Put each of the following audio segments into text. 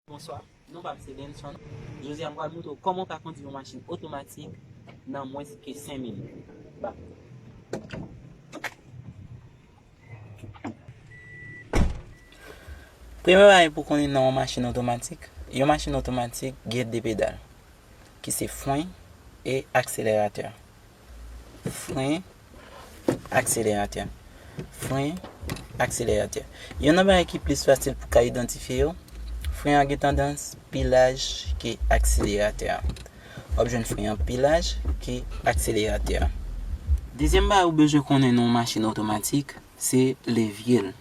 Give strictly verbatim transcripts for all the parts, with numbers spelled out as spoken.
Bonswa, non pa m se Benson. Jodi a m pral montre w kòman w ka kondui yon machin otomatik nan mwens ke senk minit. Ba. Premye bagay pou konnen nan yon machin otomatik, yon machin otomatik gen de pedal, ki se fren e akseleratè. Fren, akseleratè. Fren, akseleratè. Youn nan bagay ki plis fasil pou ka idantifye yo, fren an gen tandans pi laj ke akseleratè a. W ap jwenn fren an pi laj ke akseleratè a. Dezyèm bagay ou bezwen konnen nan yon machin otomatik, se levye l.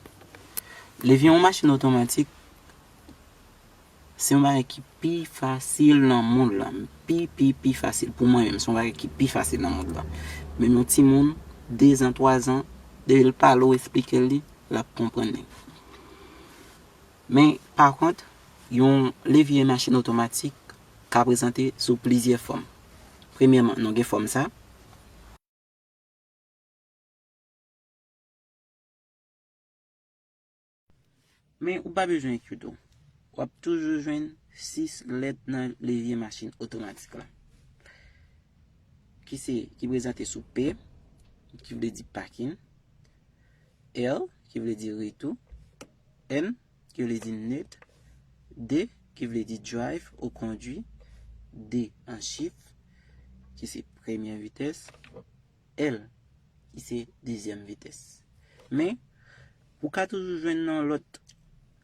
Levye yon machin otomatik, se yon bagay ki pi fasil nan mond lan. Pi, pi, pi fasil. Pou mwen menm, se yon bagay ki pi fasil nan mond lan. Menm yon timoun, de zan, twa zan, depi l pale w, esplike l li, l ap konprann li. Men, pa kont, yon levye machin otomatik ka prezante sou plizyè fòm. Premyèman, nou gen fòm sa. Men ou pa bezwen enkyete w. W ap toujou jwenn sis lèt nan levye machin otomatik la. Ki se, ki prezante sou P, ki vle di pakin, L, ki vle di retou, N, ki vle di nèt, D, ki vle di drive ou kondui, D an chif, ki se premyè vitès, L, ki se dezyèm vitès. Men, ou ka toujou jwenn nan lòt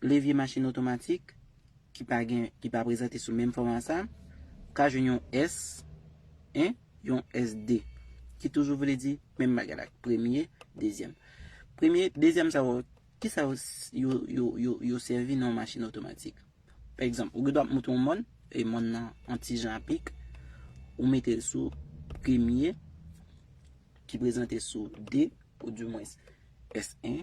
levye machin otomatik ki pa gen, ki pa prezante sou menm fòma sa, ou ka jwenn yon S en, yon S de, ki toujou vle di menm bagay la, premye, dezyèm. Premye, dezyèm sa yo, kisa yo, yo, yo, yo, yo sèvi nan yon machin otomatik? Pa egzanp, ou gen dwa ap monte yon mòn, e mòn nan yon ti jan apik, ou mete l sou premye, ki prezante sou de, ou dimwens S en.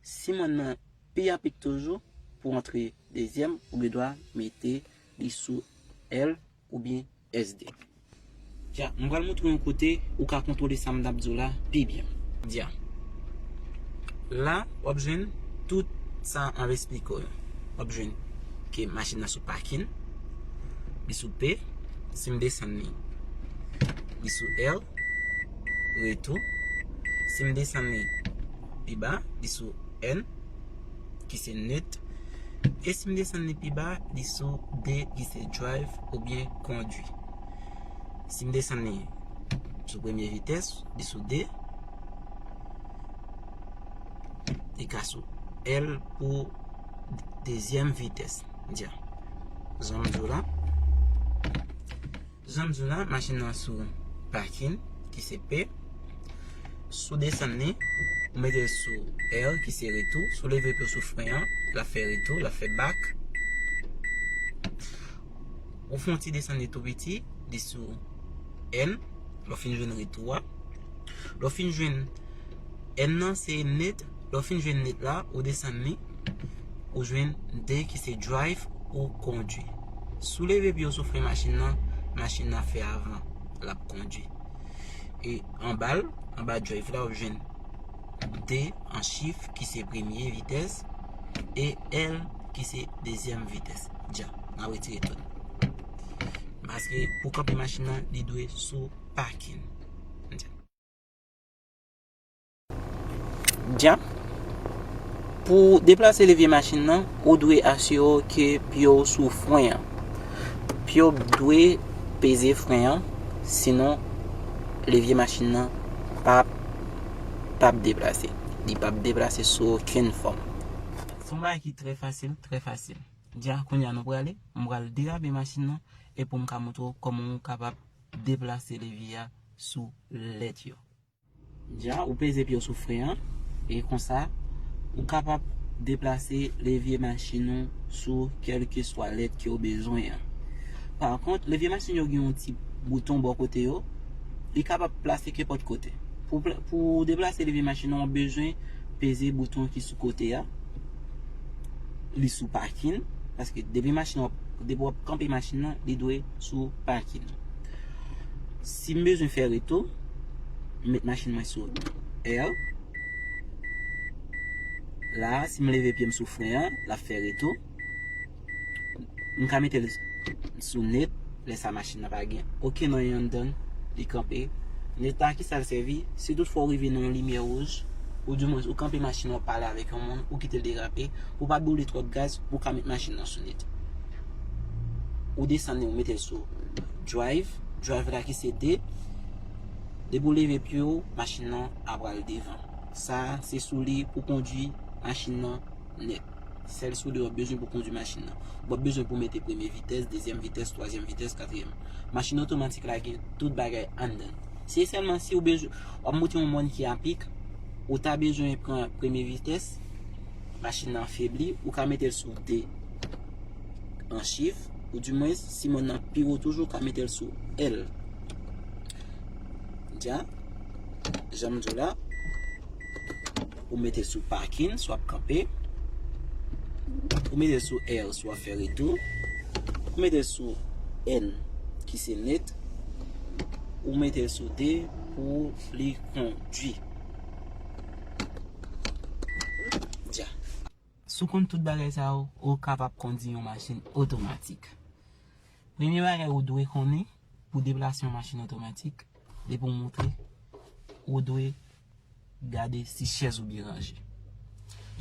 Si mòn nan pi apik toujou, pou antre dezyèm, ou gen dwa mete li sou L oubyen S de. Dja, m pral montre w yon kote ou ka kontwole sa m t ap di w la pi byen. Dja. La, w ap jwenn tout sa m ap esplike w yo. W ap jwenn ke machin nan sou pakin, li sou P, si m desann li, li sou L, retou. Si m desann li pi ba, li sou N, ki se nèt. E si m desann li pi ba, li sou D, ki se drive oubyen kondui. Si m desann li sou premye vitès, li sou D. Li ka sou L pou dezyèm vitès. Dja. Jan m di w la. Jan m di w la, machin nan sou pakin, ki se P. Si w desann li, ou mete l sou L, ki se retou. Si w leve pye w sou fren an, l ap fè retou, l ap fè bak. Ou fè yon ti desann li tou piti, li sou N, lè w fin jwenn retou a. Lè w fin jwenn N nan, se nèt, lè w fin jwenn nèt la, ou desann li, ou jwenn D ki se drive ou kondui. Si w leve pye w sou fren machin nan, machin nan fè avan, l ap kondui. E anba l, anba drive la, w ap jwenn D an chif ki se premye vitès e L ki se dezyèm vitès. Dja, n ap retire tout. Paske pou kanpe machin nan, li dwe sou pakin. Dja. Dja. Pou deplase levye machin nan, ou dwe asire w ke pye w sou fren an. Pye w dwe peze fren an, sinon levye machin nan p ap, p ap deplase. Li p ap deplase sou okenn fòm. Se yon bagay ki trè fasil, trè fasil. Dja, kounye a nou prale, m pral derape machin nan, e pou m ka montre w kòman w kapab deplase levye a sou lèt yo. Dja, ou peze pye w sou fren an, e konsa, ou kapab deplase levye machin ou sou kèlkeswa lèt ke w bezwen an. Pa kont, levye machin yo gen yon ti bouton bò kote yo, li kapab plase kenpòt kote. Pou pla-, pou deplase levye machin ou, w bezwen peze bouton ki sou kote a. Li sou pakin, paske depi machin w ap, depi w ap kanpe machin nan, li dwe sou pakin. Si m bezwen fè retou, m met machin mwen sou L. La, si m leve pye m sou fren an, l ap fè retou. M ka mete l sou nèt, lè sa machin nan pa gen okenn anyen anndan l, li kanpe. Nèt la, ki sa l sèvi? Si toutfwa w rive nan yon limyè wouj, oudimwens ou kanpe machin nan, w ap pale avèk yon moun, ou kite l derape, pou w pa boule twòp gaz, pou w ka met machin nan sou nèt. Ou desann li, ou mete l sou drive, drive la ki se de, depi w leve pye w, machin nan ap pral devan. Sa a, se sou li pou kondwi machin nan nèt. Sèl sou li w ap bezwen pou kondwi machin nan. W ap bezwen pou mete premye vitès, dezyèm vitès, twazyèm vitès, katriyèm. Machin otomatik la gen tout bagay anndan. Se sèlman si w bezwen, w ap monte yon mòn ki apik, ou ta bezwen pran premye vitès, machin nan febli, ou ka mete l sou de an chif, oudimwens, si mòn nan pi wo toujou, ou ka mete l sou L. Dja, jan m di w la, ou mete l sou pakin, si w ap kanpe. Ou mete l sou R, si w ap fè retou. Ou mete l sou N, ki se nèt. Ou mete l sou de pou li kondwi. Dja. Si w konn tout bagay sa yo, ou kapab kondwi yon machin otomatik. Premye bagay ou dwe konnen pou deplase yon machin otomatik, depi w monte, ou dwe gade si chèz ou byen ranje.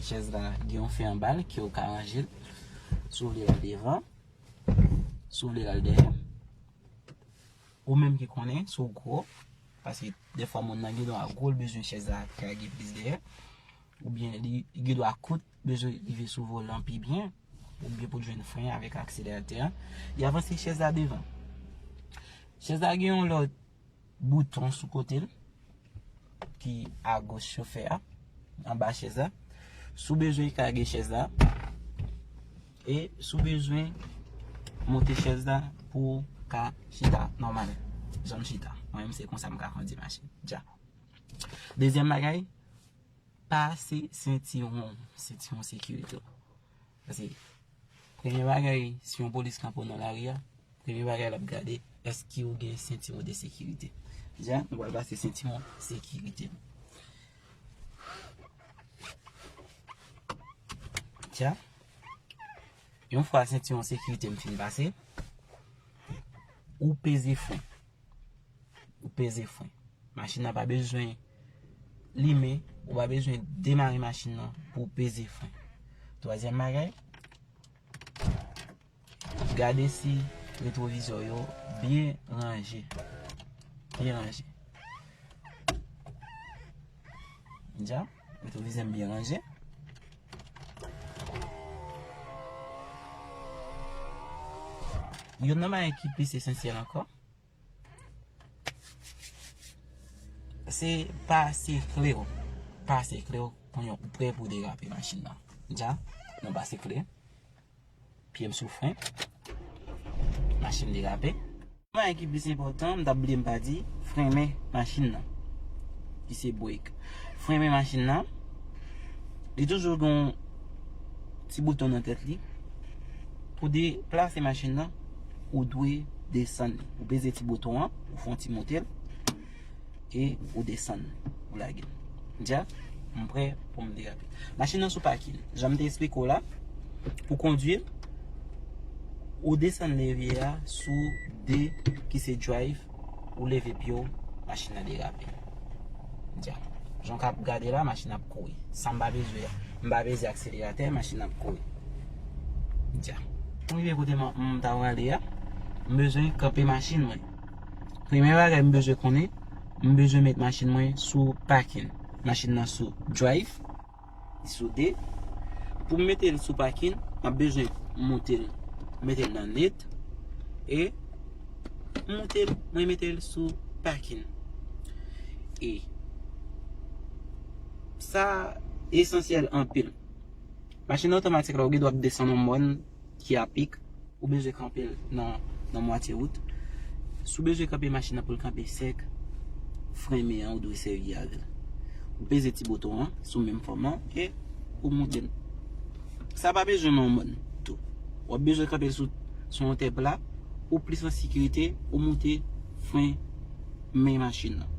Chèz la gen yon fen anba l ke w ka ranje l. Si w vle l al devan, si w vle l al dèyè. Ou menm ki konnen, si w gwo, paske dèfwa moun nan gen dwa gwo, l bezwen chèz la ka gen plis dèyè. Oubyen li, li gen dwa kout, bezwen rive sou volan pi byen, oubyen pou l jwenn fren avèk akseleratè a. Li avanse chèz la devan. Chèz la gen yon lòt bouton sou kote l, ki agoch chofè a, anba chèz la. Si w bezwen kage chèz la, e si w bezwen monte chèz la pou w ka chita nòmal, jan m chita. Mwen menm se konsa m ka kondwi machin. Dja. Dezyèm bagay, pase sentiwon, sentiwon sekirite w. Paske premye bagay, si yon polis kanpe w nan lari a, premye bagay l ap gade, èske w gen sentiwon de sekirite. Dja, nou pral pase sentiwon sekirite. Dja, yon fwa sentiwon sekirite m fin pase, ou peze fren. Ou peze fren. Machin nan pa bezwen limen, ou pa bezwen demare machin nan pou w peze fren. Twazyèm bagay, gade si retwovizè yo byen ranje. Byen ranje. Dja, retwovizè m byen ranje. Youn nan bagay ki plis esansyèl ankò, se pase klè w. Pase klè w, kounye a ou prè pou w derape machin nan. Dja, nou pase klè. Pye m sou fren. Machin derape. Bagay ki plis enpòtan, m t ap bliye m pa di, fren men machin nan. Ki se brake. Fren men machin nan. Li toujou gen yon ti bouton nan tèt li. Pou deplase machin nan, ou dwe desann li. Ou peze ti bouton an, ou fè yon ti monte l, e ou desann, ou lage l. Dja, m prè pou m derape. Machin nan sou pakin. Jan m te eksplike w la, pou kondwi l, ou desann levye a sou de ki se drive, ou leve pye w, machin nan derape. Dja. Jan w ka ap gade la, machin ap kouri. Sa m pa bezwen an. M pa peze akseleratè, machin ap kouri. Dja. Pou m rive kote m, m ta prale a, m bezwen kanpe machin mwen. Premye bagay m bezwen konnen, m bezwen met machin mwen sou pakin. Machin nan sou drive, li sou de. Pou m mete l sou pakin, m ap bezwen monte l, mete l nan nèt. E m monte l, mwen mete l sou pakin. E sa esansyèl anpil. Machin otomatik la, ou gen dwa ap desann yon mòn ki apik, ou bezwen kanpe l nan, nan mwatye wout. Si w bezwen kanpe machin nan pou l kanpe sèk, fren men an ou dwe sèvi avè l. Ou peze ti bouton an sou menm fòm an e ou monte l. Sa pa bezwen nan yon mòn tou. W ap bezwen kanpe l sou, sou yon tè pla, ou plis an sekirite, ou monte fren men machin nan.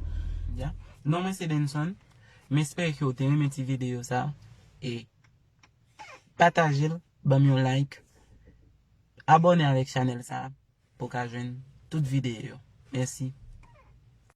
Dja. Non mwen se Benson. M espere ke w te renmen ti videyo sa. E pataje l, ban m yon like. Abòne avèk chanèl sa pou ka jwenn tout videyo yo. Mèsi.